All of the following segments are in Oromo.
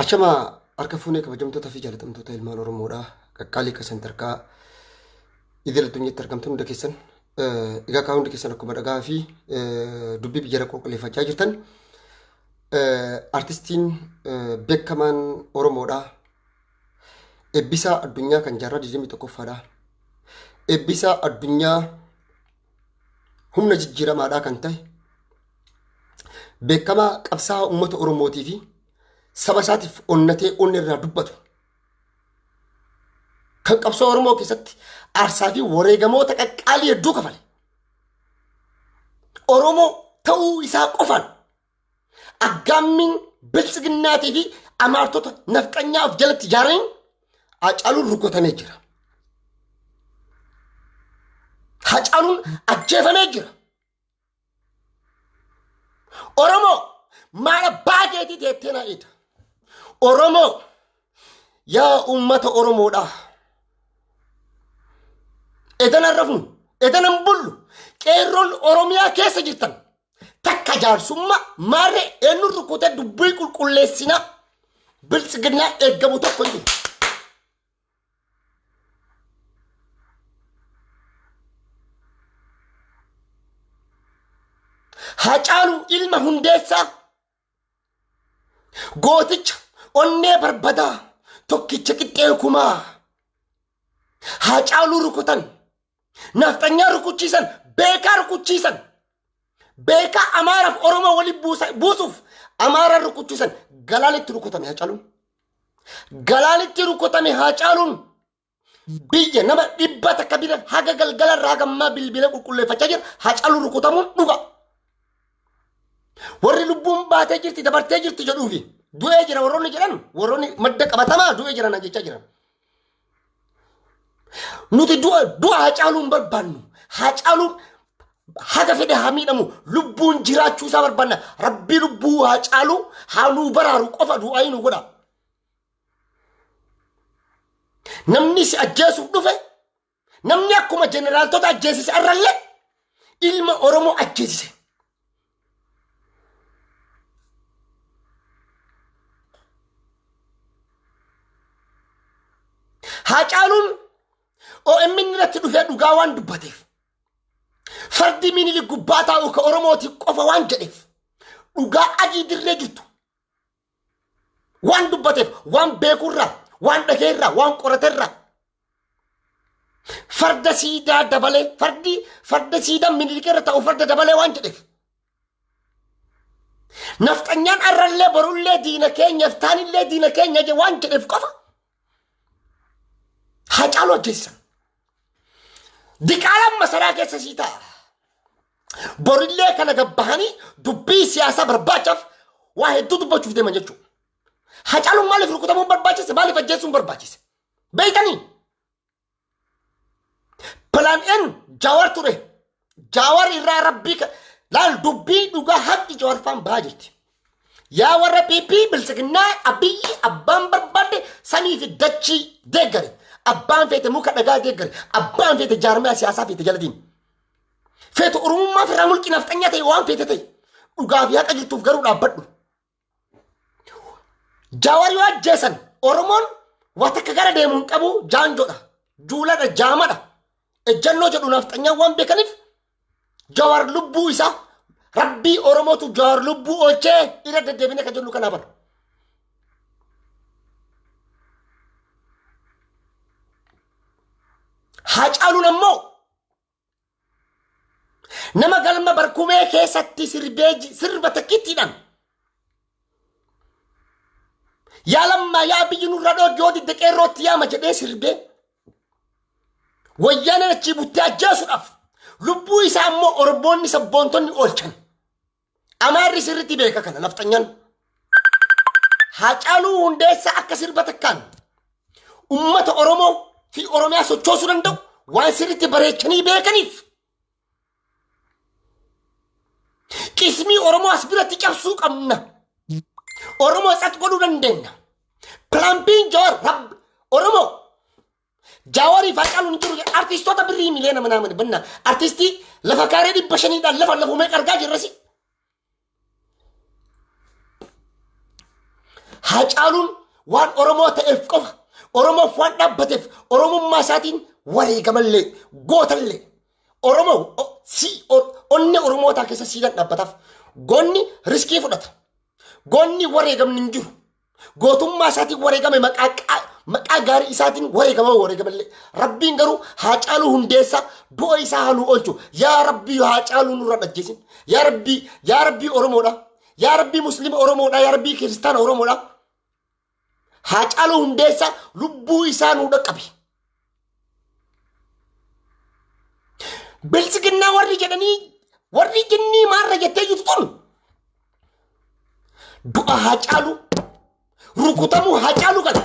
Ashama harka fuunee kabajamtoota fi jaalatamtoota ilmaan Oromoodha. Qaqqaalii akka sadarkaa idil addunyaatti argamtan hunda keessan egaa kaa hundi keessan akkuma dhagaa fi dubbii biyya rakkoo qilleeffachaa jirtan artistiin beekamaan Oromoodha. Eebbisaa addunyaa kan jaarraa 21ffaadha. Eebbisaa addunyaa humna jijjiiramaadhaa kan ta'e beekamaa qabsaa'aa uummata Oromootii fi saba isaatiif onnatee onni irraa dubbatu kan qabsoo Oromoo keessatti aarsaa fi wareegamoota qaqqaalii hedduu kafale. Oromoo ta'uu isaa qofaan aggaammiin biltsiginnaatii fi amaartota nafxanyaa of jalatti ijaaraniin Hacaaluun rukutamee jira. Hacaaluun ajjeefamee jira. Oromoo maal abbaa keetii teettee naa eeda. Oromoo yaa uummata Oromoodhaa. Edana rafnu, edana hin bullu, qeerroon Oromiyaa keessa jirtan takka jaarsummaa maarree eenyuun rukutee dubbii qulqulleessinaa biltsiginnaa eeggamu tokko hin jiru. Hacaaluu ilma hundeessaa gooticha onnee barbadaa tokkicha qixxee kumaa Hacaaluu rukutan nafxanyaa rukuchiisan beekaa rukuchiisan beekaa Amaaraaf Oromoo waliin buusuuf Amaara rukuchiisan galaanitti rukutame Hacaaluun. Galaanitti rukutame Hacaaluun biyya nama dhibba takka bira haga galgala irraa gammaa bilbila qulqulleeffachaa jira Hacaaluun rukutamuun dhuga. Warri lubbuun baatee jirti dabartee jirti jedhuufi du'ee jira warroonni jedhan warroonni madda qabatamaa du'ee jiran jechaa jiran. Nuti du'a du'a Hacaaluu hin barbaannu. Hacaaluun haga fedhe haa miidhamu lubbuun jiraachuu isaa barbaanna. Rabbi lubbuu Hacaaluu haa nuu baraaru qofa du'aa nu godha. Namni si ajjeesuuf dhufe namni akkuma jeneraaltota ajjeesise arrallee ilma Oromoo ajjeesise. Haacaaluun OMN irratti dhufee dhugaa waan dubbateef fardi minilik gubbaa taa'u ka Oromooti qofa waan jedheef dhugaa adii dirree jirtu waan dubbateef waan beekurraa waan dhageerraa waan qoraterraa farda siidaa dabalee fardi farda siidaa minilik irra ta'u farda dabalee waan jedheef nafxanyaan arrallee borullee diina keenya iftaanillee diina keenya je waan jedheef qofa Hacaaluu ajjeessan. Diqaalaan masaraa keessa sii ta'a. Borillee kana gabbahanii dubbii siyaasaa barbaachaaf waa hedduu dubbachuuf deeman jechuudha. Hacaaluun maaliif rukutamuun barbaachise? Maaliif ajjeesuun barbaachise? Beeytanii? Pilaan N Jawaar ture. Jawaar irraa rabbii laal dubbii dhugaa haqni Jawaar faan bahaa jirti. Yaa warra PP biltsiginnaa Abiyyi abbaan barbaadde samii fi dachii deeggare. Abbaan feete muka dhagaa deeggare. Abbaan feete jaarmiyaa siyaasaa feete jala deemi. Feetu Oromummaa firraa mulqii nafxanyaa ta'e waan feete ta'e. Dhugaa fi haqa jirtuuf garuu dhaabbadhu. Jawaar yoo ajjeesan Oromoon waa takka gara deemu hin qabu jaanjoodha. Juuladha jaamadha. Ejjannoo jedhu nafxanyaan waan beekaniif Jawaar lubbuu isaa rabbii Oromootu Jawaar lubbuu oolchee irra deddeebinee kan jennu kanaa bara. Haacaaluun ammoo Nama galma barkumee keessatti sirbee sirba takkittiidhaan yaa lammaa yaa biyyi nurra dhoogge yoo didde qeerrootti yaama jedhee sirbee wayyaaneen achii buttee ajjeesuudhaaf lubbuu isaa immoo ormoonni sabboontonni oolchan. Amaarri sirriitti beeka kana nafxanyaan. Haacaaluu Hundeessaa akka sirba takkaan ummata Oromoo fi Oromiyaa sochoosuu danda'u waan sirriitti bareechanii beekaniif qismii Oromoo as biratti cabsuu qabna. Oromoo tsat godhuu dandeenya. Pilaan B'n Jawaar Rabbi Oromoo Jaawarii fi Hacaaluun hin jiru jedha. Artistoota birrii miliyoona manaa mani banna. Artistii lafa kaaree dhibba shaniidhaan lafa lafu meeqa argaa jirrasi. Haacaaluun waan Oromoo ta'eef qofa, Oromoof waan dhaabbateef, Oromummaa isaatiin wareegamallee gootallee Oromoo si onnee Oromootaa keessa siidaan dhaabbataaf. Goonni riskii fudhata. Goonni wareegamni hin jiru. Gootummaa isaatiin wareegame, maqaa gaarii isaatiin wareegama wareegamallee. Rabbiin garuu Haacaaluu Hundeessaa du'a isaa haaluu oolchu. Yaa Rabbii, Haacaaluu nurra dhajjeesin. Yaa Rabbii, yaa Rabbii Oromoodha. Yaa Rabbii Muslima Oromoodha. Yaa Rabbii Kiristaana Oromoodha. Haacaaluu Hundeessaa lubbuu isaa nuu dhaqqabi. Biltsiginnaa warri jedhanii, warri jinnii maarra jettee jirtu tun, du'a Haacaaluu, rukutamuu Haacaaluu kana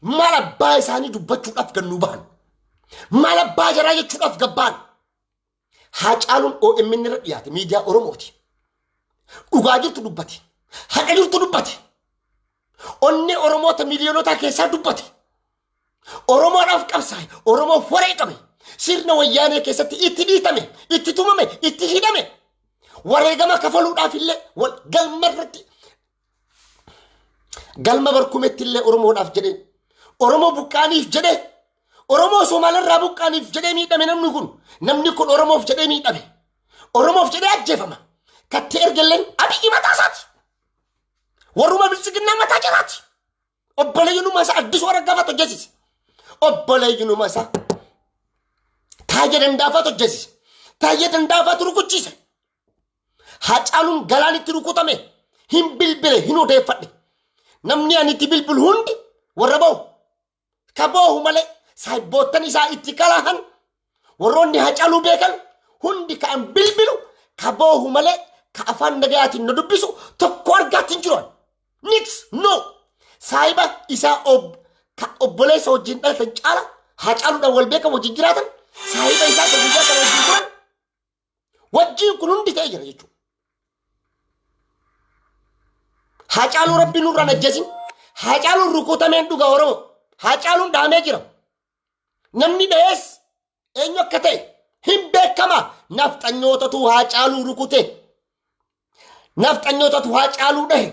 maal abbaa isaanii dubbachuudhaaf gannuu bahan? Maal abbaa jaraa jechuudhaaf gabbaan? Haacaaluun OMN irra dhiyaate, miidiyaa Oromooti. Dhugaa jirtu dubbate. Haqa jirtu dubbate. Onnee Oromoota miiliyoonotaa keessaa dubbate. Oromoodhaaf qabsaa'e. Oromoof wareegame. Sirna Wayyaanee keessatti itti dhiitame, itti tumame, itti hidhame. Wareegama kafaluudhaaf illee galma irratti, galma barkumetti illee Oromoodhaaf jedhee, Oromoo buqqaaniif jedhee, Oromoo Somaaliirraa buqqaaniif jedhee miidhame namni kun. Namni kun Oromoof jedhee miidhame. Oromoof jedhee ajjeefama. Katti ergelleen Abiyyi mataa isaati. Warruma Biltsiginnaa mataa jiraati. Obboleeyyinuma isaa Addisuu Araggaafatu hojjesiise. Obboleeyyinuma isaa Taayyee Dandaafaatu hojjesiise. Taayyee Dandaafaatu rukuchiise. Hacaaluun galaanitti rukutame hin bilbile, hin odeeffadhe. Namni ani itti bilbilu hundi warra ba'u. Ka boohu malee saayibboottan isaa itti kalahan, warroonni Hacaaluu beekan hundi ka an bilbilu ka boohu malee ka afaan nagayaatiin na dubbisu tokko argaatti hin jiru. Nix no. Saayiba isaa ka obboleessa wajjin dhalatan caala Hacaaluudhaan wal beekan, wajjin jiraatan, saayiba isaa ka guyyaa kana wajjin turan wajjin kun hundi ta'ee jira jechuudha. Haacaaluu Rabbi nurraan ajjeesin. Haacaaluun rukutameen dhuga Oromoo. Haacaaluun dhahamee jira. Namni dhahees eenyu akka ta'e hin beekama. Nafxanyootatu Haacaaluu rukute. Nafxanyootatu Haacaaluu dhahe.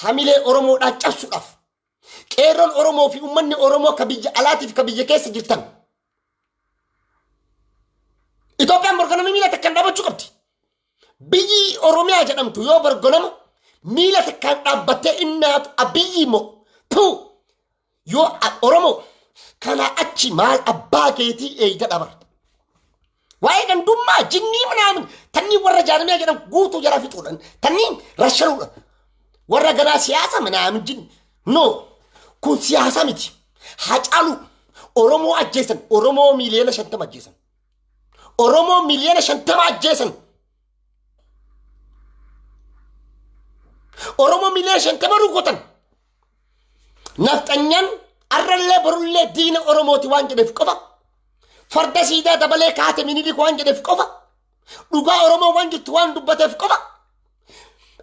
Hamilee Oromoodhaa cabsuudhaaf. Qeerroon Oromoo fi uummanni Oromoo ka biyya alaatiif ka biyya keessa jirtan. Itoophiyaan borganama miila takkaan dhaabachuu qabdi. Biyyi Oromiyaa jedhamtu yoo borganama miila takkaan dhaabbattee innaatu Abiyyi immoo tuu yoo Oromoo kanaa achi maal abbaa keetii eeyda dhabar. Waa'ee gandummaa jinnii manaamin tanniin warra jaarmiyaa jedhan guutuu jara fixuudhaan tanniin rashanuudha. Warra ganaa siyaasa manaamin jinni. No, kun siyaasa miti. Hacaalu Oromoo ajjeesan, Oromoo 50 miiliyoona ajjeesan. Oromoo 50 miiliyoona ajjeesan. Oromoo 50 miiliyoona rukutan. Nafxanyaan arrallee borullee diina Oromooti waan jedheef qofa. Farda siidaa dabalee kaate Minilik waan jedheef qofa. Dhugaa Oromoo waan jirtu waan dubbateef qofa.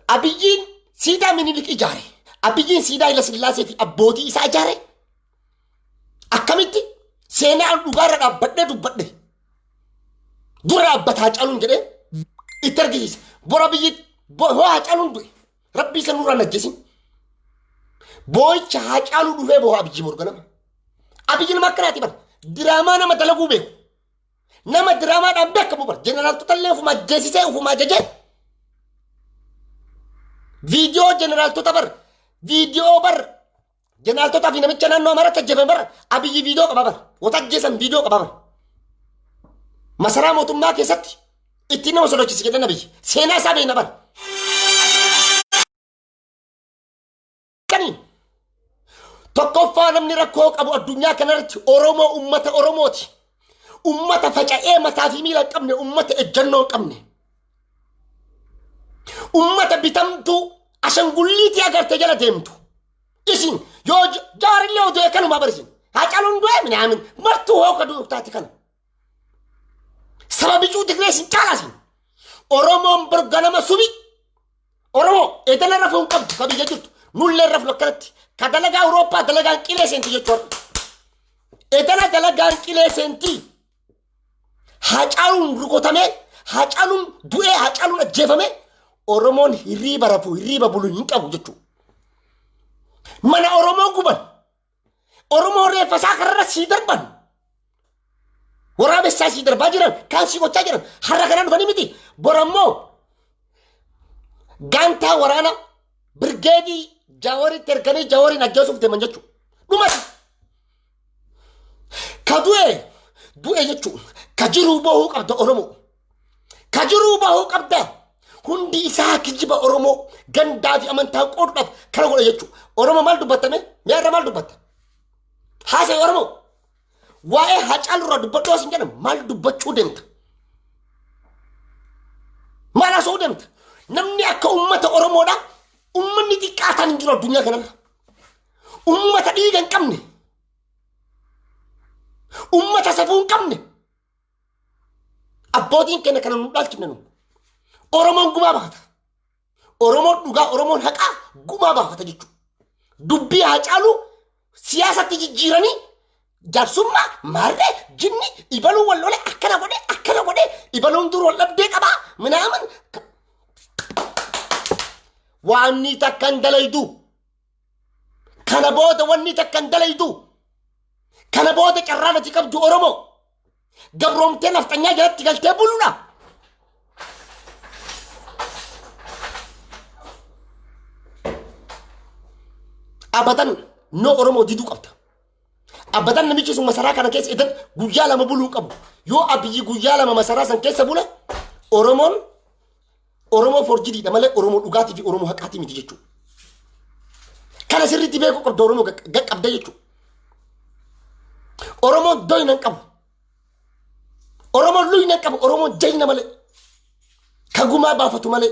Abiyyiin siidaa Minilik ijaare. Abiyyiin siidaa Haila Sillaasee fi abbootii isaa ijaare. Akkamitti seenaa dhugaarra dhaabbadhee dubbadhe. Dura dhaabbata Haacaaluun jedhee itti argisiisa. Bora biyyi hoo Haacaaluun du'e. Rabbii isa nurraa najjesin. Boo'icha Haacaaluu dhufee boo'a Abiyyi morganama. Abiyyi nama akkanaati bara. Diraamaa nama dalaguu beeku. Nama diraamaadhaan beekamu bara. Jeneraaltota illee ofuma ajjeesisee ofuma ajajee. Viidiyoo jeneraaltota bar. Viidiyoo bar. Jeneraaltotaa fi namicha naannoo Amaaraatti ajjeefame bar. Abiyyi viidiyoo qaba bar. Wata ajjeesan viidiyoo qaba bar. Masaraa mootummaa keessatti ittiin nama sodaachise jedhan Abiyyi. Seenaa isaa beekna bar. Tokkoffaa, namni rakkoo qabu addunyaa kanarratti Oromoo, ummata Oromooti. Ummata faca'ee mataa fi miila hin qabne, ummata ejjennoo hin qabne. Ummata bitamtuu ashangulliitii agarte jala deemtu. Isin yoo jaarillee oduu kanumaa barisin. Hacaaluun du'ee minaamin martuu hooka du'u taate kana. Saba bicuu Tigree isin caalaa isin. Oromoon borganama subi. Oromoo edana rafuu hin qabdu ka biyya jirtu. Nullee rafnu akkanatti. Ka dalagaa Awurooppaa dalagaan qilee seenti jechuudha. Edana dalagaan qilee seenti. Hacaaluun rukutamee, Hacaaluun du'ee, Hacaaluun ajjeefamee, Oromoon hirriiba rafuu, hirriiba bulu hin qabu jechuudha. Mana Oromoo guban. Oromoo reeffa isaa kararra sii darban. Waraabessaa sii darbaa jiran kaan sii gochaa jiran har'a kanaan dhufanii miti. Borammoo gaantaa waraana birgeedii Jaawaritti erganii Jaawariin ajjeesuuf deeman jechuudha. Dhumati. Ka du'e du'e jechuudha. Ka jiruu bahuu qabda Oromoo. Ka jiruu bahuu qabda. Hundi isaa kijiba Oromoo gandaa fi amantaan qooduudhaaf kana godha jechuudha. Oromoo maal dubbattame? Mee irra maal dubbatta? Haasa'e Oromoo. Waa'ee Hacaaluu irraa dubbadhu as hin jedhamu maal dubbachuu deemta? Maal haasa'uu deemta? Namni akka uummata Oromoodha. Uummanni xiqqaataan hin jiru addunyaa kanarra. Uummata dhiiga hin qabne. Uummata safuu hin qabne. Abbootiin keenya kana nu dhaalchifne nu. Oromoon gumaa baafata. Oromoon dhugaa, Oromoon haqaa gumaa baafata jechuudha. Dubbii Haacaaluu siyaasatti jijjiiranii jaarsummaa maarree jinni ibaluu wal lole akkana godhe akkana godhe ibaluun dur wal dhabdee qabaa minaamin waanni takka hin dalaydu. Kana booda wanni takka hin dalaydu. Kana booda carraan ati qabdu Oromoo gabroomtee nafxanyaa jalatti galtee buluudha. Abadan no Oromoo diduu qabda. Abadan namichi sun masaraa kana keessa idan guyyaa lama buluu qabu. Yoo Abiyyi guyyaa lama masaraa san keessa bule Oromoon Oromoo forjidiidha malee Oromoo dhugaatii fi Oromoo haqaatii miti jechuudha. Kana sirriitti beekuu qabda Oromoo qaqqabda jechuudha. Oromoon doyna hin qabu. Oromoon luyna hin qabu. Oromoon jayna malee. Ka gumaa baafatu malee.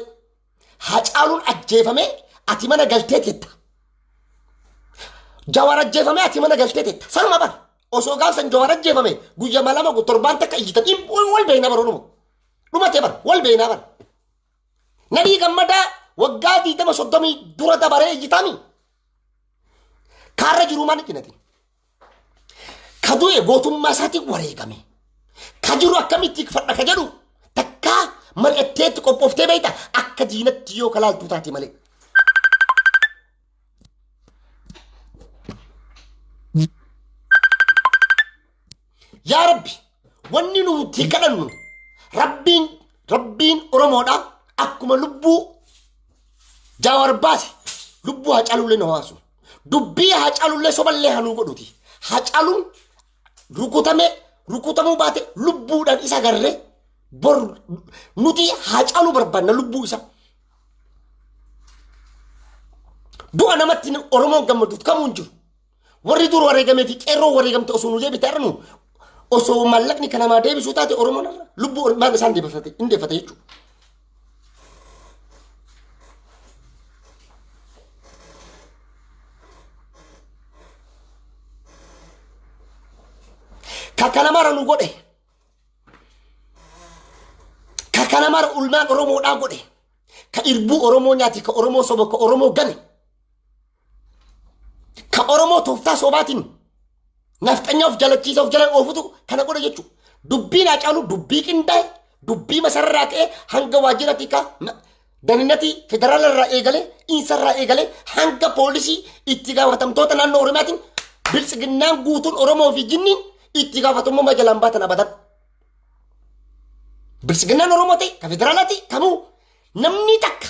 Hacaaluun ajjeefamee ati mana galtee teetta. Jawar ajjeefamee ati mana galtee teetta. Sanuma bara. Osoo gaafsan Jawar ajjeefame guyyaa lama torbaan takka iyyitan wal beekna bara Oromoo. Dhumate bar wal beeknaa bar. Nadhii Gammadaa waggaa 20 30 dura dabaree iyyitaami. Kaarra jiruu maal itti Ka du'e gootummaa isaatiin wareegame. Ka jiru akkamitti fadha ka jedhu takkaa mari'atteetti qophooftee beekta akka diinatti yoo kalaaltuu taate malee. Yaa Rabbi, wanni nuti kadhannu Rabbiin Oromoodha akkuma lubbuu Jaawar baase lubbuu Hacaaluullee nu hawaasu. Dubbii Hacaaluullee soballee hanuu godhuti. Hacaaluun rukutame rukutamuu baate lubbuudhaan isa garree bor nuti Hacaaluu barbaanna lubbuu isa. Du'a namatti Oromoon gammaduuf kamuu hin jiru. Warri dur wareegamee fi qeerroo wareegamte osoo nu deebite har'a nu osoo maallaqni kan namaa deebisuu taate Oromoon har'a lubbuu maal isaan deebifate hin deeffate jechuudha. Ka kana mara nu godhe. Ka kana mara ulmaan Oromoodhaa godhe. Ka irbuu Oromoo nyaate, ka Oromoo soba, ka Oromoo gane. Ka Oromoo tooftaa sobaatiin nafxanyaa of jalachiisa of jala oofutu kana godhe jechuudha. Dubbiin Haacaaluu dubbii qindaa'e, dubbii masarraa ka'ee hanga waajjira tikaa daninati federaala irraa eegalee insa irraa eegalee hanga poolisii itti gaafatamtoota naannoo Oromiyaatiin biltsiginnaan guutuun Oromoo fi jinniin itti gaafatamummaa jalaan baatan abadan. Biltsiginnaan Oromoo ta'e ka federaalaa ta'e kamuu namni takka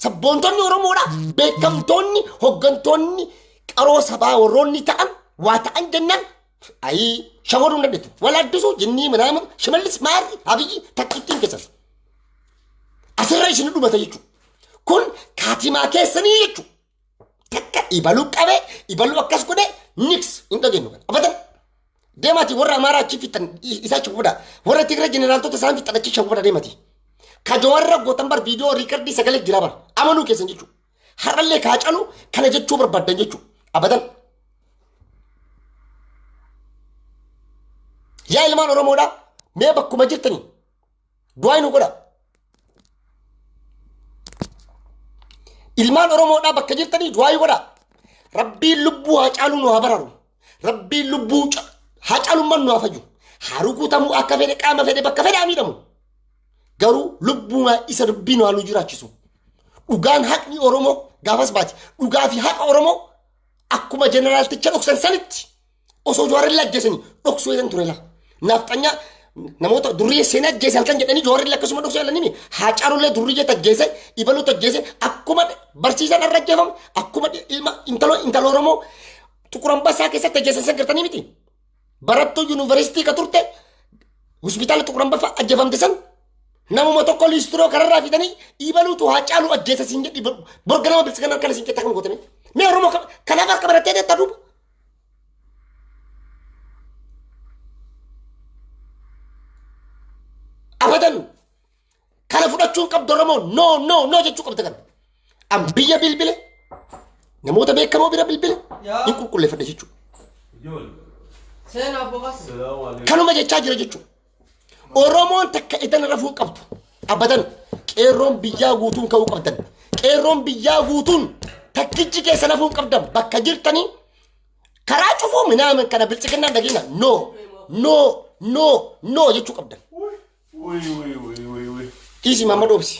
Sabboontonni Oromoodha. Beekamtoonni, hoggantoonni qaroo sabaa warroonni ta'an waa ta'an jennaan ayii shawaruu hin dandeettu. Wal addisuu jinnii minaamin Shimallis maarri Abiyyi takkittiin keessan. Asirra isin dhumata jechuudha. Kun kaatimaa keessanii jechuudha. Takka ibaluu qabee ibaluu akkas godhee niks hin dhageenyu kana. Abadan. Deemaati warra Amaaraa achi fixan isaa shawwada. Warra Tigree jeneraaltota isaan fixan achi shawwada deemaati. Ka jawarra gootan bar viidiyoo riikardii sagalee jira bar amanuu keessan jechuudha. Har'allee kaa calu kana jechuu barbaaddan jechuudha. Abadan. Yaa ilmaan Oromoodhaa mee bakkuma jirtanii du'aa nu godha. Ilmaan Oromoodhaa bakka jirtanii du'aa godha. Rabbiin lubbuu Haacaaluu nu haa bararu. Rabbiin lubbuu Haacaalummaan nu haa fayyu. Haa rukutamuu akka fedhe qaama fedhe bakka fedhe haa miidhamu. Garuu lubbuu isa dubbii nu haa nu jiraachisu. Dhugaan haqni Oromoo gaafas baati. Dhugaa fi haqa Oromoo Akkuma jeneraalticha dhoksan sanitti osoo Jawaarillee ajjeesanii dhoksuu eegan ture laa. Nafxanyaa namoota durriyyee seenaa ajjeese halkan jedhanii Jawaarillee akkasuma dhoksuu yaalanii Haacaalullee durriyyee ajjeese Ibaluutu ajjeese akkuma barsiisaan irra ajjeefamu akkuma ilma intalo intala Oromoo Xuqur Ambassaa keessatti ajjeesan san gartanii miti. Barattuu yuunivarsiitii ka turte hospitaala Xuqur Ambassaa ajjeefamte san namuma tokko liistiroo kararraa fidanii Ibaluutu Haacaaluu ajjeese siin jedhi borga nama biltsiganaa akkana siin jette akkam gootanii. Mee Oromoo kanaaf harka barattee deetta duuba. Abadan kana fudhachuu hin qabdu Oromoo no no no jechuu qabda kana. An biyya bilbile namoota beekamoo bira bilbile hin qulqulleeffadhe jechuudha. Seenaa boqas. Kanuma jechaa jira jechuudha. Oromoon takka idan rafuu hin qabdu. Abadan qeerroon biyyaa guutuun ka'uu qabdan. Qeerroon biyyaa guutuun takkichi keessa rafuu hin qabdan. Bakka jirtanii karaa cufuu minaamin kana biltsiginnaan dhageenya. No no no no jechuu qabdan. Wuy wuy wuy wuy wuy. Dhiisi maamma dhoobsi.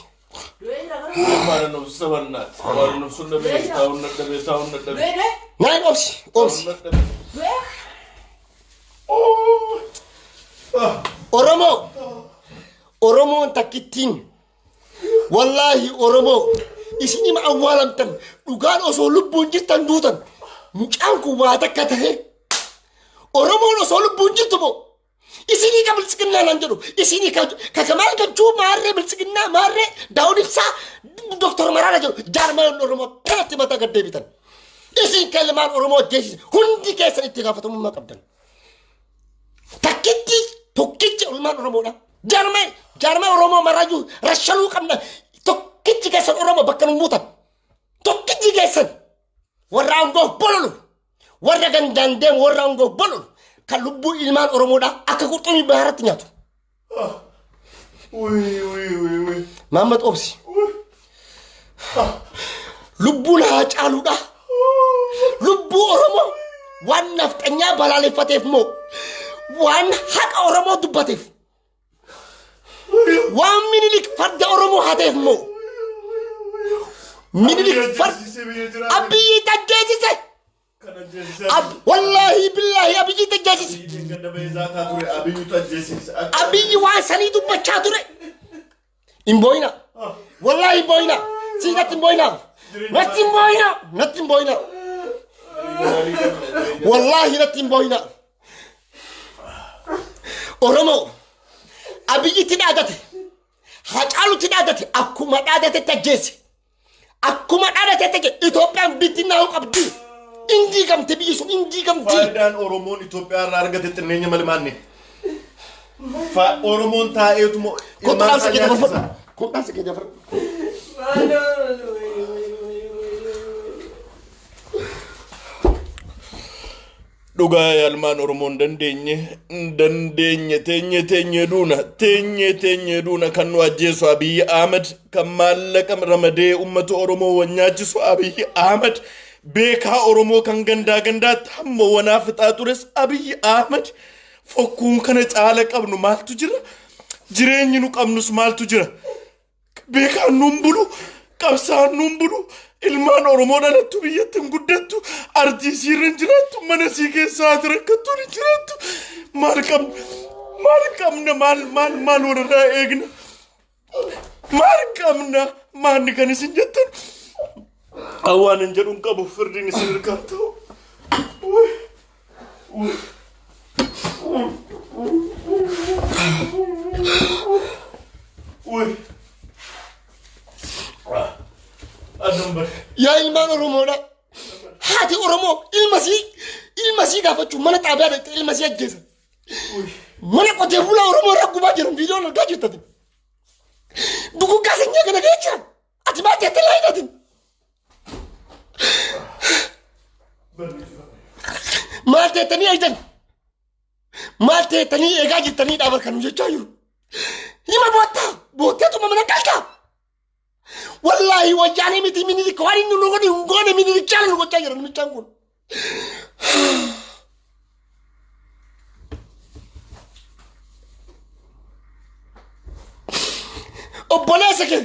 Waan obsa barnaati. Waan obsu dhabee taa'uun dadhabee taa'uun dadhabee. Naan obsi obsi. Taa'uun dadhabee. Oromoo Oromoon takkittiin wallaahi Oromoo isinima awwaalamtan dhugaan osoo lubbuun jirtan duutan mucaan kun waa takka tahe Oromoon osoo lubbuun jirtu moo isinii ka biltsiginnaa naan jedhu isinii ka Kamaal Galchuu maarree biltsiginnaa maarree Daawud Ibsaa Doktor Maraara jedhu jaarmaan Oromoo kanatti mataa gad deebitan isin kan ilmaan Oromoo ajjeesise hundi keessan itti gaafatamummaa qabdan. Takkitti tokkichi ilmaan Oromoodha. Jaarmee jaarmee Oromoo maraayyuu rashanuu qabna. Tokkichi keessan Oromoo bakka nu buutan. Tokkichi keessan warra aangoof bololu warra gandaan deemu warra aangoof bololu kan lubbuu ilmaan Oromoodha akka qurxummii baharatti nyaatu. Wuy wuy wuy wuy. Maammat obsi. Lubbuun haa caaluudha. Lubbuu Oromoo waan nafxanyaa balaaleffateef moo waan haqa Oromoo dubbateef waan Minilik farda Oromoo hateef moo Minilik farda Abiyyi tajjeesise. Wallaahi billaahi Abiyyi tajjeesise. Abiyyi waan sanii dubbachaa ture. Hin boo'ina. Wallaahi hin boo'ina. Sii natti hin boo'ina. Natti hin boo'ina. Natti hin boo'ina. Wallaahi natti hin boo'ina. Oromoo Abiyyitti dhaadate. Hacaalutti dhaadate. Akkuma dhaadatetti ajjeese. Akkuma dhaadatetti ajjeese. Itoophiyaan bittinnaa'uu qabdi. Injiigamte biyyi sun injiigamti. Faayidaan Oromoon Itoophiyaa irraa argate xinneenya malee maanne. Oromoon taa'eetuma Kottu ilmaan dhaamsa isaa kee dabarfadhu. nyaachisa. Kottu dhaamsa kee dabarfadhu. Dhugaa yaalmaan Oromoon dandeenye dandeenye teenye teenye duuna teenye teenye duuna kan nu ajjeesu Abiyyi Ahmed kan maallaqa ramadee uummata Oromoo wan nyaachisu Abiyyi Ahmed beekaa Oromoo kan gandaa gandaatti hamma wanaa fixaa tures Abiyyi Ahmed fokkuun kana caala qabnu maaltu jira jireenyi nu qabnus maaltu jira Beekaan nuun bulu, qabsaan nuun bulu, ilmaan Oromoo dhalattu biyyatti hin guddattu, ardii siirra hin jiraattu, mana sii keessaa ati rakkattuun hin jiraattu. Maal qabna? Maal qabna? Maal maal maal walirraa eegna? Maal qabna? Maanni kan isin jettan? Awwaan hin jedhu hin qabu firdiin isin hirkaa ta'u. Uy. Uy. Uy. Aduun bari. Yaa ilmaan Oromoodha. Haati Oromoo ilma sii ilma sii gaafachuu mana xaabiyaa dhaqxee ilma sii ajjeesa. Mana qotee bulaa Oromoo irra gubaa jiran viidiyoon argaa jirtati. Duguggaa sanyii kana ga'ee jira. Ati maal jettee laa hidhatin? Maal teettanii eegdan? Maal teettanii eegaa jirtanii dhaabar kan nu jechaa jiru? Hima boottaa bootteetuma mana galtaa. Wallaahi wayyaanee miti minilik waan inni nu godhe hin goone minilichaan nu gochaa jira namichaan kun. Obboleessa kee,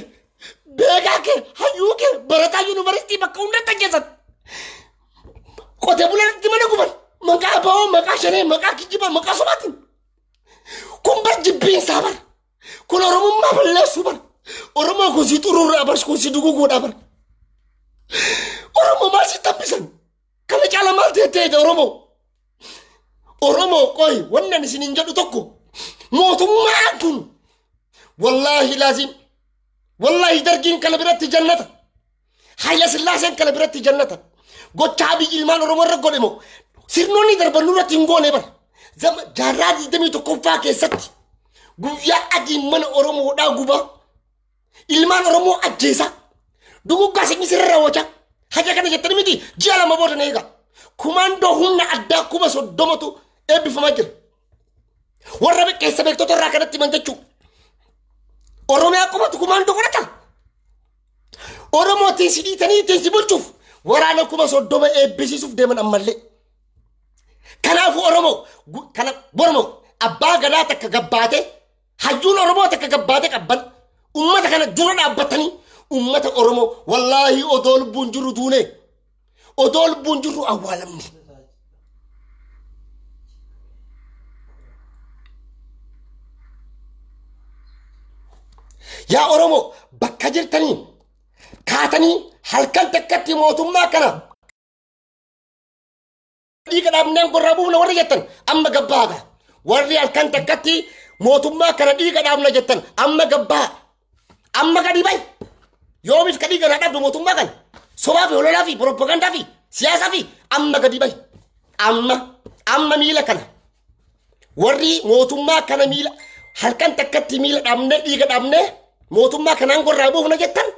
beekaa kee, hayyuu kee, barataa yuunivarsiitii bakka hundatti ajjeesan. Qotee bulaa mana guban. Maqaa aba'oo, maqaa shanee, maqaa kijibaa, maqaa sobaatiin. Kun bar jibbiinsaa bar. Kun Oromummaa balleessuu bar. Oromoo kun si xuruurraa bar, kun si duguguudhaa bar. Oromoo maal si tambisan? Kana caala maal ta'e Oromoo? Oromoo qoy wanni ani isiniin jedhu tokko, mootummaan kun wallaahi laazim, wallaahi Dargiin kana biratti jannata. Hayila Sillaaseen kana biratti jannata. Gochaa biyyi ilmaan Oromoo irra godhe moo sirnoonni darban nurratti hin goone bar. Jaarraa 21ffaa keessatti guyyaa adiin mana Oromoodhaa gubaa, ilmaan Oromoo ajjeesaa, duguggaa sanyii sirra raawwachaa haja kana jettanii miti, ji'a 2 booda na eega. Kumaandoo humna addaa 30,000tu eebbifamaa jira. Warra keessa beektota irraa kanatti himan jechuudha. Oromiyaa qofatu kumaandoo godhata. Oromoo ittiin si dhiitanii ittiin si bulchuuf waraana 30,000 eebbisiisuuf deeman ammallee. Kanaafuu Oromoo kana Oromoo abbaa gadaa takka gabbaatee, hayyuun Oromoo takka gabbaatee qabban, ummata kana dura dhaabbatanii, ummata Oromoo, wallaahi odoo lubbuun jirru duune, odoo lubbuun jirru awwaalamne. Yaa Oromoo, bakka jirtanii kaatanii halkan takkatti mootummaa kana dhiiga dhaabneen gorraa buufna warri jettan amma gabbaaga. Warri halkan takkatti mootummaa kana dhiiga dhaabna jettan amma gabbaa. Amma gadi bahi. Yoomiif ka dhiiga irraa dhabdu mootummaa kana? Sobaa fi hololaa fi pirooppagandaa fi siyaasaa fi amma gadi bahi. Amma amma miila kana. Warri mootummaa kana miila halkan takkatti miila dhaabnee dhiiga dhaabnee mootummaa kanaan gorraa buufna jettan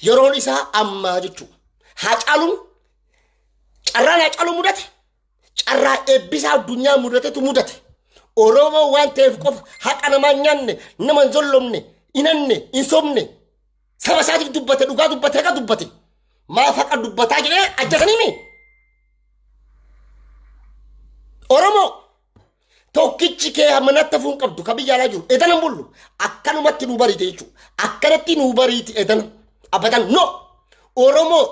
yeroon isaa ammaa jechuudha. Haacaaluun carraan Haacaaluu mudate, carraa eebbisaa addunyaa mudatetu mudate. Oromoo waan ta'eef qofa, haqa namaa hin nyaanne, nama hin zollomne, hin hanne, hin sobne, saba isaatiif dubbate, dhugaa dubbate, haqa dubbate. Maaf haqa dubbataa jedhee ajjatanii mi? Oromoo tokkichi kee manatti hafuu hin qabdu, ka biyya alaa jiru edana hin bullu, akkanumatti nu bariite jechuudha. Akkanatti nu bariite edana abadan no. Oromoo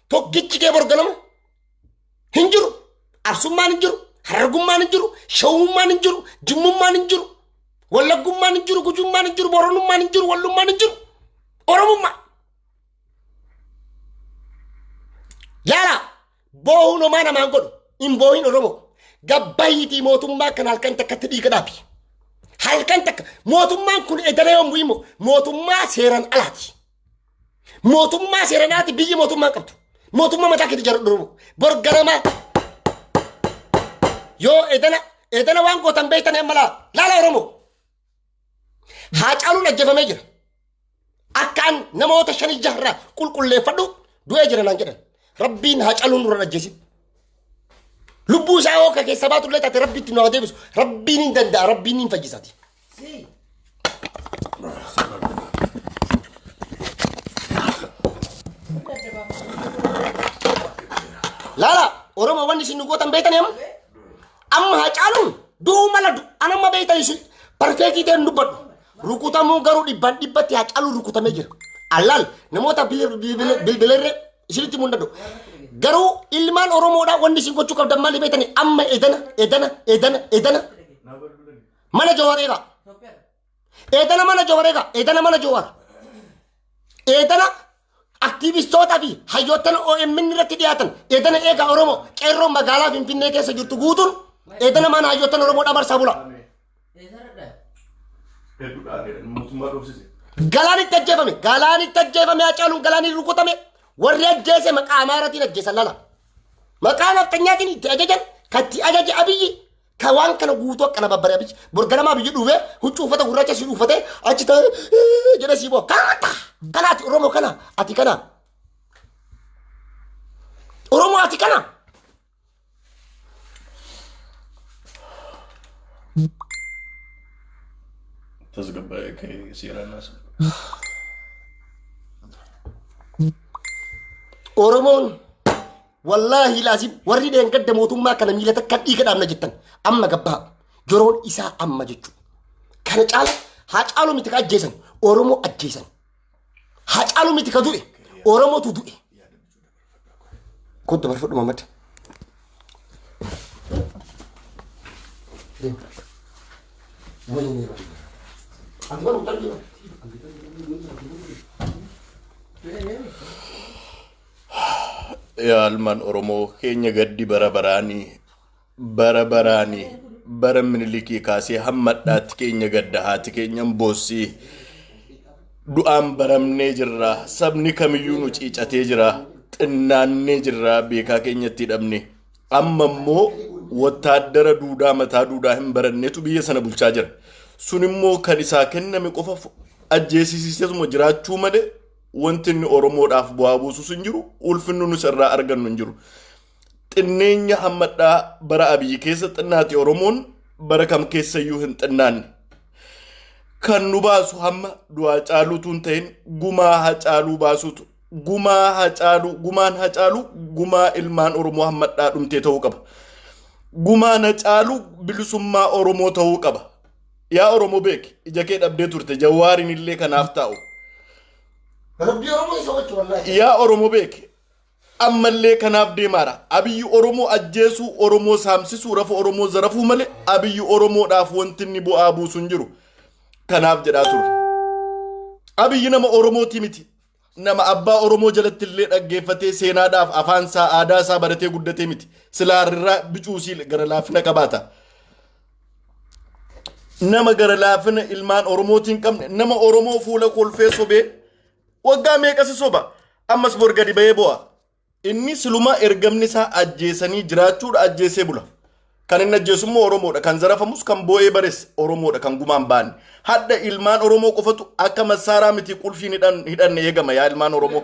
tokkichi kee borganama hin jiru. Arsummaan hin jiru, Harargummaan hin jiru, Shawummaan hin jiru, Jimmummaan hin jiru, Wallaggummaan hin jiru, Gujummaan hin jiru, Boronummaan hin jiru, Wallummaan hin jiru. Oromummaa. Yaala boohuun homaa namaan godhu, hin boohin Oromoo. Gabbahiitii mootummaa kana halkan takkatti dhiiga dhaabi. Halkan takka mootummaan kun edana yommuu himu mootummaa seeraan alaati. Mootummaa seeraan alaati, biyyi mootummaa hin qabdu. Mootummaa mataa keetii ijaarradhu Oromoo. Bor ganamaa yoo edana edana waan gootan beektan amma laa laala Oromoo. Haacaaluun ajjeefamee jira. Akka an namoota shanii jaharraa qulqulleeffadhu du'ee jira naan jedhan. Rabbiin Haacaaluu nurra ajjeesin. Lubbuu isaa hoo ka keessa baatullee taate Rabbitti nu haa deebisu. Rabbiin hin danda'a, Rabbiin hin fayyisati. Laala Oromoo, wanni isin nu gootan beektanii amma? Amma Haacaaluun du'uu mala anamma beektan isin perfect ta'een dubbadhu. Rukutamuu garuu dhibbaan dhibbatti Haacaaluun rukutamee jira. Allaal namoota bilbilarree isinitti mul'atu. Garuu ilmaan Oromoodhaa wanni isin gochuu qabdan maali beektanii? Amma edana edana edana edana mana Jawaar eegaa. Edana mana Jawaar eegaa. Edana mana Jawaar. Edana aktiivistootaa fi hayyoottan OMN irratti dhiyaatan edana eegaa. Oromoo qeerroo magaalaa Finfinnee keessa jirtu guutuun edana mana hayyoottan Oromoodhaa marsaa bula. Mootummaa dhoofsise. Galaanitti ajjeefame. Galaanitti ajjeefame Haacaaluun, galaaniin rukutame. Warri ajjeese maqaa Amaaraatiin ajjeesan lala. Maqaa nafxanyaatiin itti ajajan, kan itti ajaje Abiyyi, ka waan kana guutuu akkana babbare Abiyyi. Borganamaa biyyi dhufee huccuu uffata gurraacha si uffatee achi ta'ee jedhee si boo. Kana kanaati Oromoo, kana ati, kana Oromoo ati kana. Tasgabbaa'ee seeraan haasa'u. Oromoon wallaahi laazim, warri dheengadda mootummaa kana miila takka dhiiga dhaabna jettan amma gabbaa, yeroon isaa amma jechuudha. Kana caala Haacaaluu miti ka ajjeesan, Oromoo ajjeesan. Haacaaluu miti ka du'e, Oromootu du'e. Kottu barfadhu, Mamad. Deem. Wayne bara. Ati bara mucaan jira. Yaa ilmaan Oromoo keenya, gaddi bara baraanii, bara baraanii, bara Minilikii kaasee hamma hadhaatti keenya gadda. Haati keenyan boossii, du'aan baramnee jirra. Sabni kamiyyuu nu ciicatee jira. Xinnaannee jirra, beekaa keenyatti hidhamne. Amma immoo wattaaddara duudaa, mataa duudaa hin baranneetu biyya sana bulchaa jira. Sun immoo kan isaa kenname qofa ajjeesisiiseetuma jiraachuu malee wanti inni Oromoodhaaf bu'aa buusus hin jiru, ulfinni nus irraa argannu hin jiru. Xinneenya hammadhaa bara Abiyyi keessa xinnaati. Oromoon bara kam keessayyuu hin xinnaanne. Kan nu baasu hamma du'aa caaluutu hin ta'in, gumaa Hacaaluu baasuutu. Gumaa Hacaaluu, gumaan Hacaaluu gumaa ilmaan Oromoo hammadhaa dhumtee ta'uu qaba. Gumaan Hacaaluu bilisummaa Oromoo ta'uu qaba. Yaa Oromoo beeki, ija kee dhabdee turte, Jawaariin illee kanaaf taa'u. Rabbi Oromoo isa oolchu wallaahi. Yaa Oromoo beeki, ammallee kanaaf deemaara. Abiyyi Oromoo ajjeesuu, Oromoo saamsisuu, rafa Oromoo zarafuu malee Abiyyi Oromoodhaaf wanti inni bu'aa buusu hin jiru. Kanaaf jedhaa turre. Abiyyi nama Oromooti miti. Nama abbaa Oromoo jalatti illee dhaggeeffatee, seenaadhaaf afaan isaa, aadaa isaa baratee guddatee miti. Silaarraa bicuusii gara laafina qabaata. Nama gara laafina ilmaan Oromootiin qabne, nama Oromoo fuula kolfee sobee waggaa meeqasi soba, ammas bor gadi bahee bo'a. Inni siluma ergamni isaa ajjeesanii jiraachuudha, ajjeesee bula. Kan inni ajjeesu immoo Oromoodha. Kan zarafamus, kan boo'ee bares Oromoodha, kan gumaan baanne. Hadda ilmaan Oromoo qofatu akka massaaraa miti qulfiin hidhanne eegama, yaa ilmaan Oromoo.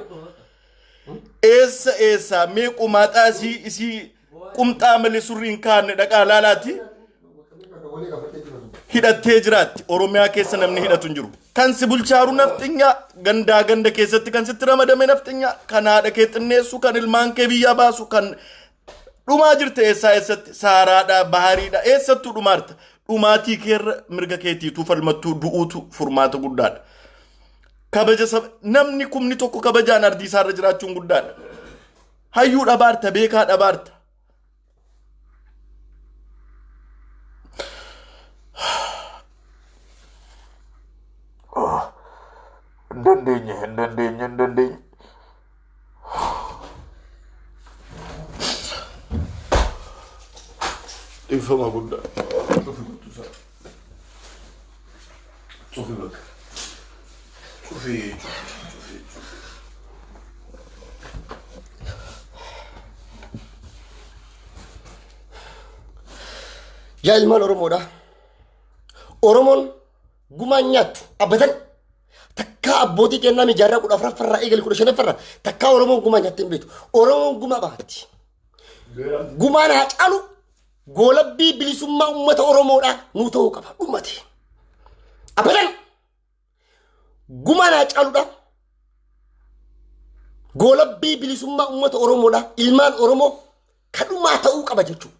Eessa eessa mee qumaaxaa isii qumxaa malee surrii hin kaa'anne dhaqaa laalaati, hidhattee jiraatti. Oromiyaa keessa namni hidhatu hin jiru. Kan si bulchaaru nafxinyaa, gandaa ganda keessatti kan sitti ramadame nafxinyaa, kan haadha kee xinneessu, kan ilmaan kee biyyaa baasu, kan dhumaa jirta eessaa eessatti, saaraadha, bahariidha, eessattuu dhumaarta. Dhumaatii keerra mirga keetiituu falmattuu du'uutu furmaata guddaadha. Kabaja saba namni kumni tokko kabajaan ardii isaarra jiraachuun guddaadha. Hayyuu dhabaarta, beekaa dhabaarta. Hin dandeenye, hin dandeenye, hin dandeenye. Dhiifama guddaa. Cufi guttusaa. Cufi bakka. Cufi, cufi, cufi, cufi. Yaa ilmaan Oromoodha. Oromoon gumaan nyaattu abadan. Takkaa abbootii kennaa mijaarraa 14ffarraa eegale, 15ffarraa takkaa Oromoon gumaa nyaattee hin beektu. Oromoon gumaa baatti. Gumaan haa caalu goolabbii bilisummaa uummata Oromoodha nuu ta'uu qaba dhumate. Abadan gumaan haa caaludha. Goolabbii bilisummaa uummata Oromoodha. Ilmaan Oromoo kadhumaa ta'uu qaba jechuudha.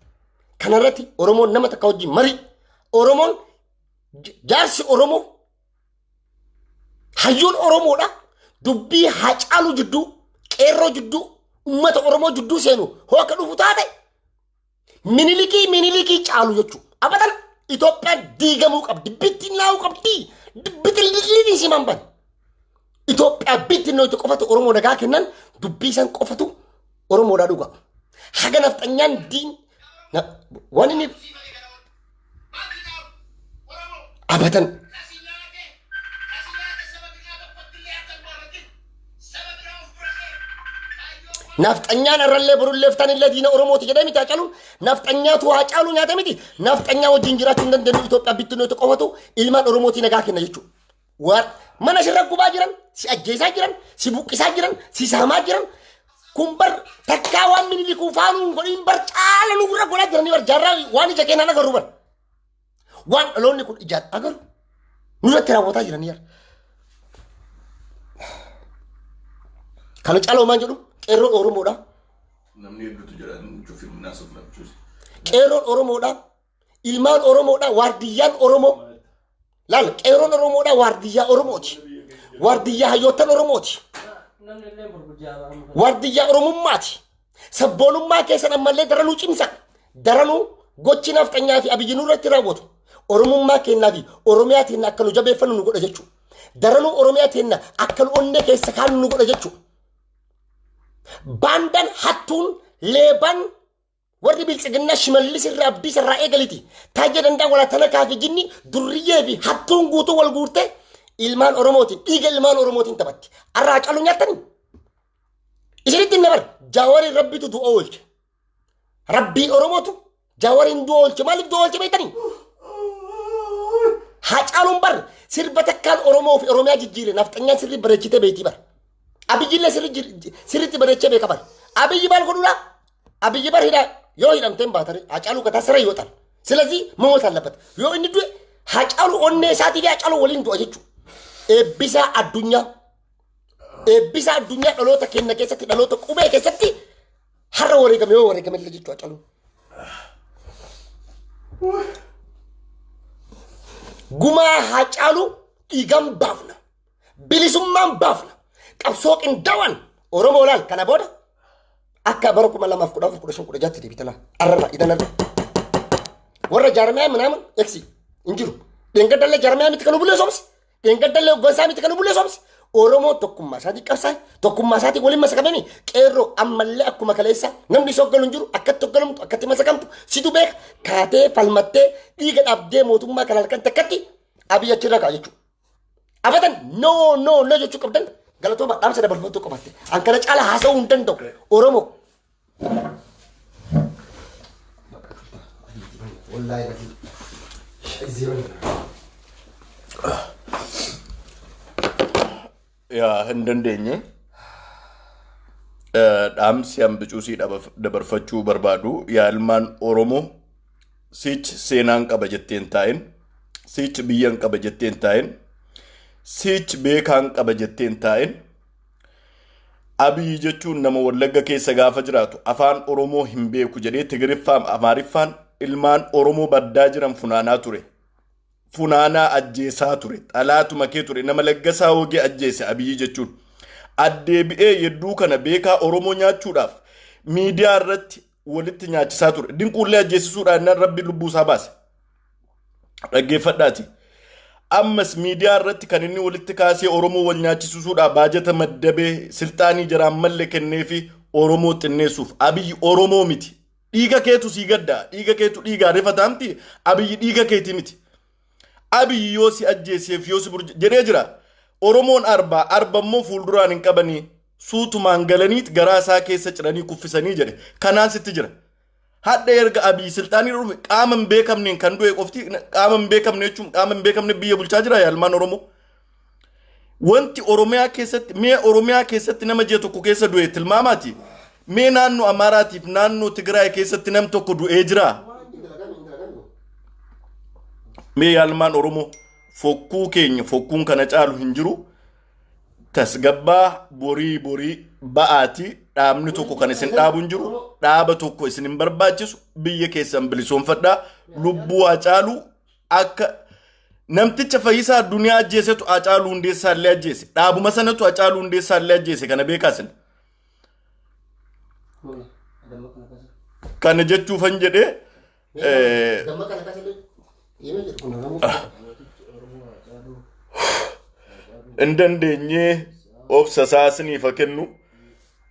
Kanarratti Oromoon nama takka wajjin marii. Oromoon jaarsi Oromoo, hayyuun Oromoodha. Dubbii Haacaaluu jidduu, qeerroo jidduu, uummata Oromoo jidduu seenu hoo akka dhufu taate, Minilikii Minilikii caalu jechuudha. Abadan Itoophiyaan diigamuu qabdi. Bittinnaa'uu qabdi. Bitilliin siman bane. Itoophiyaa bittinnootu qofatu Oromoo nagaa kennan, dubbii san qofatu Oromoodhaa dhuga. Haga nafxanyaan diin waan inni abadan nafxanyaan irrallee borullee ftanillee diina Oromooti jedhee miti Hacaaluun. Nafxanyaatu Hacaaluu nyaata miti. Nafxanyaa wajjin jiraachuu hin dandeenyu. Itoophiyaa bittinnootu qofatu ilmaan Oromootii nagaa kenna jechuudha. Waan mana sirra gubaa jiran, si ajjeesaa jiran, si buqqisaa jiran, si saamaa jiran kun bar takkaa waan Minilikuu faanuu hin godhin bar caala nu gurra godhaa jiranii bar jaarraa waan ija keenyaan agarru bar. Waan dhaloonni kun ijaan agaru nurratti raawwataa jiranii bar. Kana caalaa homaan jedhu, qeerroon Oromoodha. Namni hedduutu jira, cufi naasuuf namchuusi. Qeerroon Oromoodha. Ilmaan Oromoodha. Waardiyyaan Oromoo. Laal, qeerroon Oromoodha, waardiyyaa Oromooti. Waardiyyaa hayyoottan Oromooti. Waardiyyaa Oromummaati. Sabboonummaa keessan ammallee daranuu cimsa. Daranuu Gochi nafxanyaa fi Abiyyi nurratti raawwatu Oromummaa keenyaa fi Oromiyaa teenya akka nu jabeeffannu nu godha jechuudha. Daranuu Oromiyaa teenya akka nu onnee keessa kaannu nu godha jechuudha. Baandan hattuun leeban warri biltsiginnaa Shimallis irraa Abdiisa irraa eegaliti. Taajja Dandaa walaa Tanakaa fi jinni durriyyee fi hattuun guutuu wal guurte ilmaan Oromootiin dhiiga ilmaan Oromootiin taphatti. Arraa Hacaaluu nyaattanii? Isinitti hin dabar Jaawariin Rabbitu du'a oolche. Rabbii Oromootu Jaawariin du'a oolche. Maaliif du'a oolche beektanii? Hacaaluun bar sirba takkaan Oromoo fi Oromiyaa jijjiire nafxanyaan sirri bareechitee beektii bar. Abiyyillee sirriitti bareechee beeka bar. Abiyyi maal godhuudha? Abiyyi bar hidhaa yoo hidhamtee hin baatare Hacaaluu gataa sirra yoo ta'an. Silazii moo sallabata. Yoo inni du'e Hacaaluu onnee isaatii fi Hacaaluu waliin du'a jechuudha. Eebbisaa addunyaa. Eebbisaa addunyaa dhaloota keenya keessatti dhaloota qubee keessatti har'a wareegame yoo wareegame illee jechuudha Hacaaluun. Gumaa Hacaaluu dhiigaan baafna. Bilisummaan baafna. Qabsoo qindaawaan Oromoo laal kana booda akka bara 2014 15 16tti deebita laal. Arrarra idanarra. Warra jaarmiyaa minaamin eksi hin jiru. Dheengaddallee jaarmiyaa miti kan nu bulee soomsi. Dheengaddallee hoggansaa miti kan nu bulee soomsi. Oromoo tokkummaa isaatii qabsaa'e tokkummaa isaatii waliin masakamanii qeerroo ammallee akkuma kaleessa namni si hoggalu hin jiru akkatti hoggalamtu akkatti masakamtu situ beeka kaatee falmattee dhiiga dhabdee mootummaa kana halkan takkatti Abiy achirra ka'a jechuudha. Abadan no no no jechuu qabdan galatooma dhaamsa dabarfachuu qabatte. An kana caala haasa'uu hin danda'u. Oromoo. Yaa hin dandeenye. Dhaamsi hambicuu sii dabarfachuu barbaadu yaa ilmaan Oromoo siichi seenaan qaba jetteen taa'in, siichi biyyan qaba jetteen taa'in, siichi beekaan qaba jetteen taa'in. Abiyyi jechuun nama Wallagga keessa gaafa jiraatu afaan Oromoo hin beeku jedhee Tigiriffaan Amaariffaan ilmaan Oromoo baddaa jiran funaanaa ture. Funaanaa ajjeesaa ture. Xalaatuma kee ture. Nama Laggasaa Wogee ajjeese Abiyyi jechuun. Addeebi'ee yedduu kana beekaa Oromoo nyaachuudhaaf miidiyaa irratti walitti nyaachisaa ture. Dinquullee ajjeesisuudhaan innaan Rabbi lubbuu isaa baase. Dhaggeeffadhaati. Ammas miidiyaa irratti kan inni walitti kaasee Oromoo wal nyaachisuudhaaf baajata maddabee silxaanii jaraan malle kenneefi Oromoo xinneessuuf. Abiyyi Oromoo miti. Dhiiga keetu sii gadda. Dhiiga keetu dhiigaa rifataamti. Abiyyi dhiiga keeti miti. Abiyyi yoo si ajjeeseef yoo si burja jedhee jira. Oromoon arba arba immoo fuulduraan hin qabanii suutumaan galaniit garaa isaa keessa ciranii kuffisanii jedhe. Kanaan sitti jira. Hadha erga Abiy silxaanii dhufe qaama hin beekamneen kan du'e qofti qaama hin beekamne jechuun qaama hin beekamne biyya bulchaa jira yaa ilmaan Oromoo. Wanti Oromiyaa keessatti mee Oromiyaa keessatti nama ji'a tokko keessa du'e tilmaamaati. Mee naannoo Amaaraatiif naannoo Tigraay keessatti nam tokko du'ee jira. Mee yaa ilmaan Oromoo fokkuu keenya fokkuun kana caalu hin jiru. Tasgabbaa borii borii ba'aati dhaabni tokko kan isin dhaabu hin jiru dhaaba tokko isin hin barbaachisu biyya keessan bilisoomfadhaa lubbuu Hacaaluu akka namticha Fayyisaa Addunyaa ajjeesetu Hacaaluu Hundeessaa illee ajjeese dhaabuma sanatu Hacaaluu Hundeessaa illee ajjeese kana beekaa isin kana jechuufan jedhee. Hin dandeenyee obsa isaa isiniif haa kennu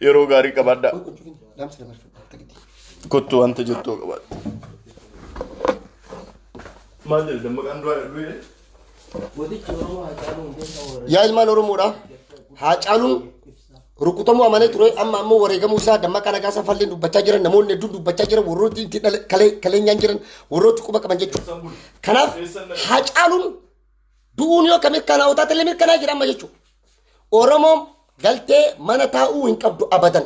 yeroo gaarii qabaadhaa. Kottu wanta jettoo qabaadha. Maal jedhe Dammaqaan du'aa du'e? Gootichi Oromoo Haacaaluu Hundeessaa warra Yaa ilmaan Oromoodha. Haacaaluun rukutamuu amanee ture amma ammoo wareegamuu isaa Dammaqaa Nagaasaa falleen dubbachaa jiran namoonni hedduun dubbachaa jiran warrooti itti kaleenyaan jiran warrooti quba qaban jechuudha. Kanaaf Haacaaluun du'uun yoo ka mirkanaa'u taate illee mirkanaa'ee jira amma jechuudha. Oromoon galtee mana taa'uu hin qabdu abadan.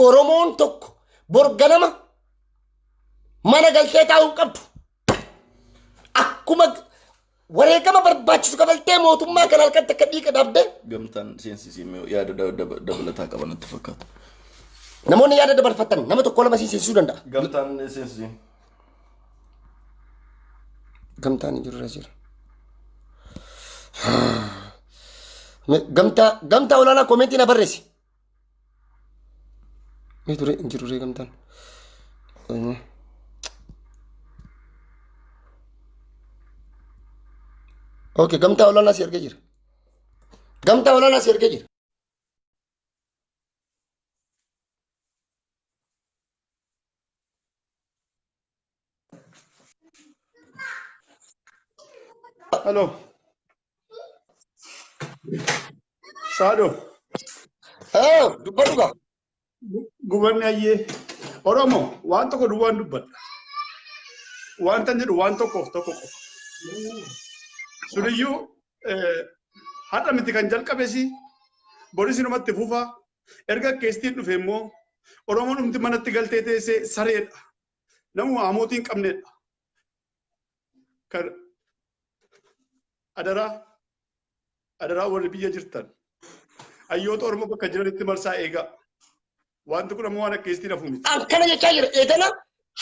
Oromoon tokko bor ganama mana galtee taa'uu hin qabdu. Akkuma wareegama barbaachisu kafaltee mootummaa kana halkan takka dhiiga dhabde. Gamtaan seensisii yaada dabalataa qaban natti fakkaata. Namoonni yaada dabarfatan nama tokko lama seensisuu danda'a. Gamtaan seensisii. Gamtaan hin jirre jira. Gamtaa gamtaa olaanaa koomentii na barreessi. Mee ture hin jiru ree gamtaan. Okay, gamtaa olaanaa si ergee jira. Gamtaa olaanaa si ergee jira. Halo. Saado. Dubbadhu gaa. Gubanni ayyee. Oromo waan tokko duwwaan dubbadha. Wanta jedhu waan tokkoof tokko qofa. Suniyyuu har'a miti kan jalqabesi boris inumatti fufa. Erga keesstiin dhufe immoo Oromoon dhumti manatti galtee teessee sareedha. Namuma amootii hin qabnedha. Kan adaraa adaraa warri biyya jirtan hayyoota Oromoo bakka jiranitti marsaa eegaa. Wanti kun ammoo waan akkeessitiin hafu miti. Akkana jechaa jira. Eedana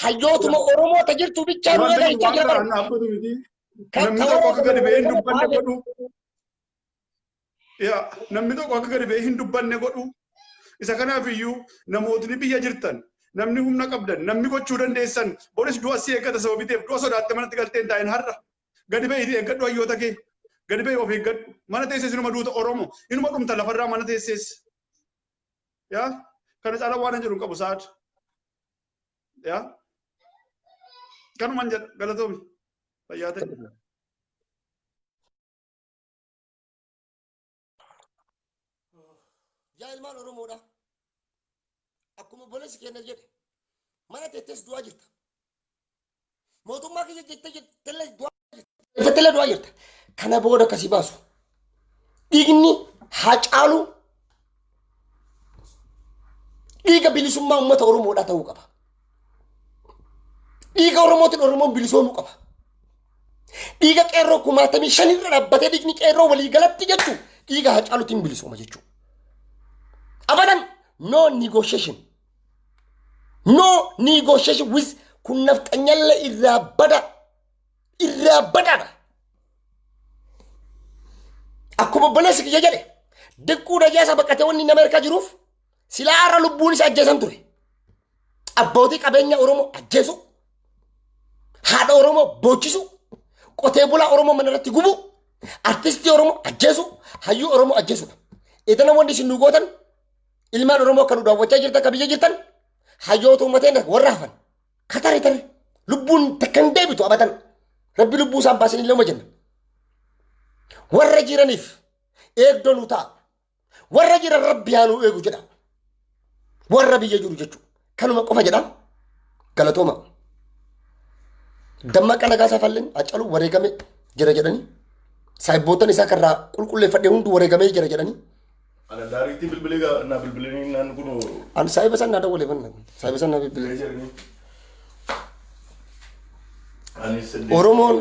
hayyootuma Oromoo ta jirtu bichaa nu Wanti eega kun jechaa waan jira bara. karaan dhaabbatu miti. Kan Namni kan tokko Oromoo akka gadi ba'ee hin dubbanne baay'ee. godhu. Yaa namni tokko akka gadi ba'ee hin dubbanne godhu. Isa kanaaf iyyuu namootni biyya jirtan namni humna qabdan namni gochuu dandeessan boris du'a si eeggata sababii ta'eef du'a sodaatte manatti galtee hin taa'in har'a. Gadi ba'iitii eeggadhu hayyoota kee. Gadi ba'i of eeggadhu. Mana teesses inuma duuta Oromo. Inuma dhumta lafarraa mana teesses. Yaa kana caalaa waan hin jedhu hin qabu sa'aad. Yaa kanuman jedha galatoomi. Fayyaa ta'e. Yaa ilmaan Oromoodha. Akkuma obboleessi keenya jedhe mana teettes du'aa jirta. Mootummaa kiyya jettee jettellee du'aa jirta. Jettellee du'aa jirta. Kana booda akkasii baasu. Dhiigni Haacaaluu dhiiga bilisummaa uummata Oromoodhaa ta'uu qaba. Dhiiga Oromootiin Oromoon bilisoomuu qaba. Dhiiga qeerroo 95,000 irra dhaabbatee dhiigni qeerroo waliigalatti jechuun dhiiga Haacaaluutiin bilisooma jechuudha. Abadan no negotiation. No negotiation with kun nafxanyalla irraa bada irraa badaadha. Akkuma obboleessi kiyya jedhe diqquu dajaasa baqatee wanni nama harka jiruuf silaa har'a lubbuun isa ajjeesan ture. Abbootii qabeenya Oromoo ajjeesu, haadha Oromoo boochisu, qotee bulaa Oromoo mana irratti gubu, artistii Oromoo ajjeesu, hayyuu Oromoo ajjeesudha. Itti namoonni isin nu gootan ilmaan Oromoo akka nu daawwachaa jirtan akka biyya jirtan hayyoota uummateen warra hafan katare tare lubbuun takka hin deebitu abatan rabbi lubbuu isaan baasin illee uma jenna. Warra jiraniif eegdoo nu ta'a. Warra jiran rabbi haa nu eegu jedha. Warra biyya jiru jechuudha. Kanuma qofa jedha. Galatooma. Dammaqa Nagaasaa Falleen Hacaaluu wareegame jira jedhanii. Saayibboottan isaa karraa qulqulleeffadhe hundi wareegamee jira jedhanii. Ana daariitti bilbilee gaa naa bilbilanii naan kun An saayiba san naa dawwalee fanna. Saayiba san naa bilbilee. jedhanii. Oromoon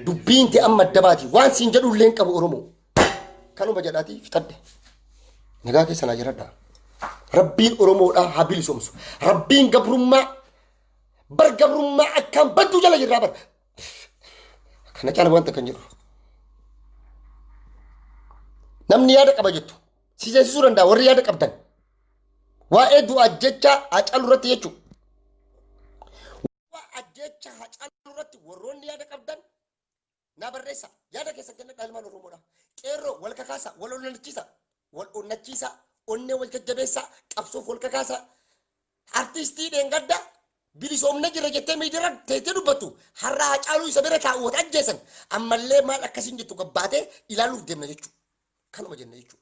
dubbiin tee amma adda baati. Waan siin jedhu illee hin qabu Oromoo. Kanuma jedhaatii fixadhe. Nagaa keessa naa jiradhaa. Rabbiin Oromoodhaa haa bilisoomsu. Rabbiin gabrummaa bar gabrummaa akkaan badduu jala jirraa bar. Kana caala wanta kan jedhu. Namni yaada qaba jettu. Si seensisuu danda'a warri yaada qabdan. Waa'ee du'a jecha Haacaaluu irratti jechuudha. Waa'ee ajjecha Haacaaluu irratti warroonni yaada qabdan naa barreessa. Yaada keessan kennadhaa ilmaan Oromoodha. Qeerroo wal kakaasa, wal onnachiisa, wal onnachiisa, onnee wal jajjabeessa, qabsoof wal kakaasa. Artistii dheengadda bilisoomne jirra jettee miidiyaa teessee dubbattu har'a Haacaaluu isa bira taa'u wata ajjeesan ammallee maal akkasiin jettu gabbaatee ilaaluuf deemna jechuudha. Kanuma jenna jechuudha.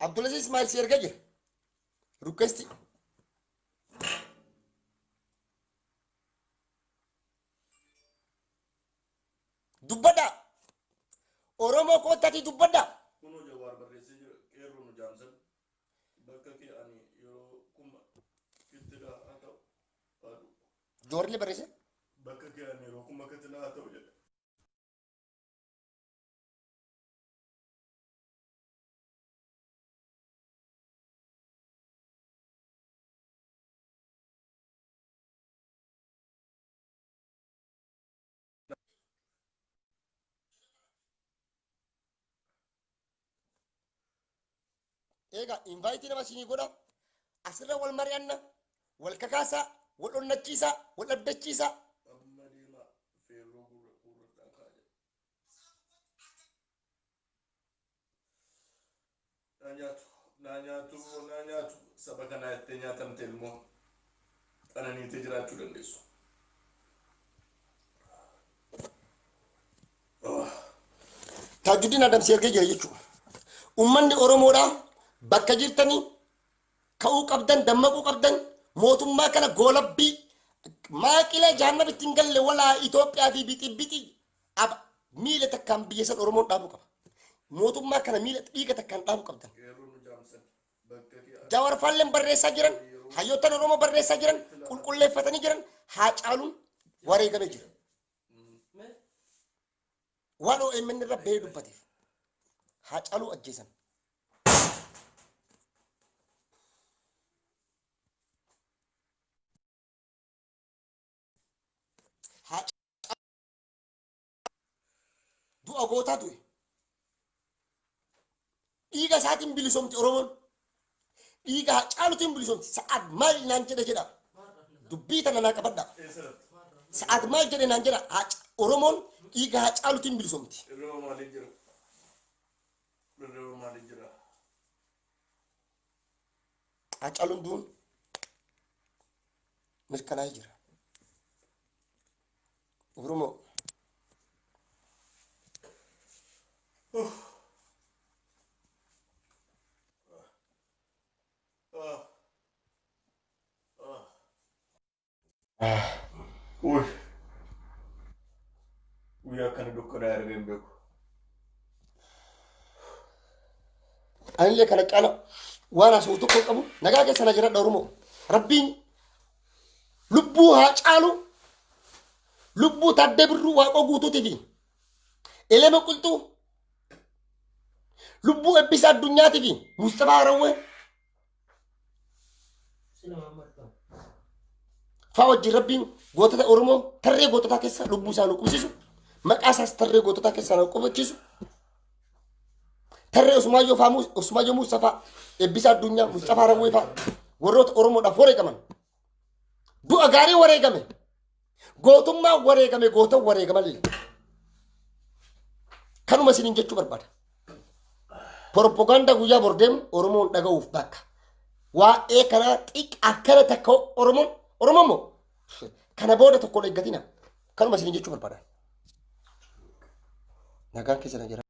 Abdulaziz Ismail si erga jira. Request. Dubbadhaa. Oromoo koottatii dubbadhaa. Kunoo Jawaar barreessee jira qeerroo nu jaamsan bakka kee ani yeroo kuma kittilaa haa ta'u haadhu Joorli barreesse. bakka kee ani yeroo kuma kittilaa haa ta'u jedhe. Egaa invite nama isinii godha. Asirra wal mari'anna, wal kakaasaa, wal onnachiisaa, wal abdachiisaa. Amma deemaa feerroo gurra gurra kaa jedha. Naa nyaatu, naa nyaatu, naa nyaatu. Saba kanaa jettee nyaatamte immoo qananiitee jiraachuu dandeessu. Taajjuddin Adam si ergee jira jechuudha. Uummanni Oromoodhaa bakka jirtanii ka'uu qabdan, dammaquu qabdan, mootummaa kana goolabbii maaqilee jahannam ittiin galle walaa Itoophiyaa fi bixi ab miila takkaan biyya san Oromoon dhaabuu qaba. Mootummaa kana miila dhiiga takkaan dhaabuu qabdan. Qeerroo nu jaamsan bakka kee Jawar Faalleen barreessaa jiran, hayyoottan Oromoo barreessaa jiran, qulqulleeffatanii jiran, Haacaaluun wareegamee jira. Waan OMN irra bahee dubbateef Haacaaluu ajjeesan. Du'a gootaa du'e. Dhiiga isaatiin bilisoomti Oromoon. Dhiiga Haacaaluutiin bilisoomti. Sa'aad maal naan jedhe jedha. Dubbii tana naa qabadha. Sa'aad maal jedhe naan jedha. Oromoon dhiiga Haacaaluutiin bilisoomti. Hirriba maalii jira? Hirriba maalii jira? Haacaaluun du'uun mirkanaa'ee jira. Oromoo. Uy. Guyyaa akkana dukkanaa argee hin beeku. Anillee kana caala waan haasa'u tokko hin qabu. Nagaa keessa na jiradha Oromoo. Rabbiin lubbuu haa caalu lubbuu Taaddee Birruu Waaqoo Guutuutii fi Elema Qilxuu lubbuu Eebbisaa Addunyaatii fi Mustafaa Harawwee faa wajjin Rabbiin gootota Oromoo tarree goototaa keessa lubbuu isaa nu qubsiisu maqaa isaas tarree goototaa keessa nu qubachiisu tarree Usmaayyoo faa Usmaayyoo Muusaa faa Eebbisaa Addunyaa Mustafaa Harawwee faa warroota Oromoodhaaf wareegaman du'a gaarii wareegame gootummaa wareegame goota wareegamallee kanuma isiniin jechuu barbaada. Propaganda guyyaa bor deemu Oromoon dhaga'uuf bakka. Waa'ee kanaa xiqqa akkana takka Oromoon Oromoon moo kana booda tokkoon eeggatina. Kanuma isiniin jechuu barbaada. Nagaan keessa na jira.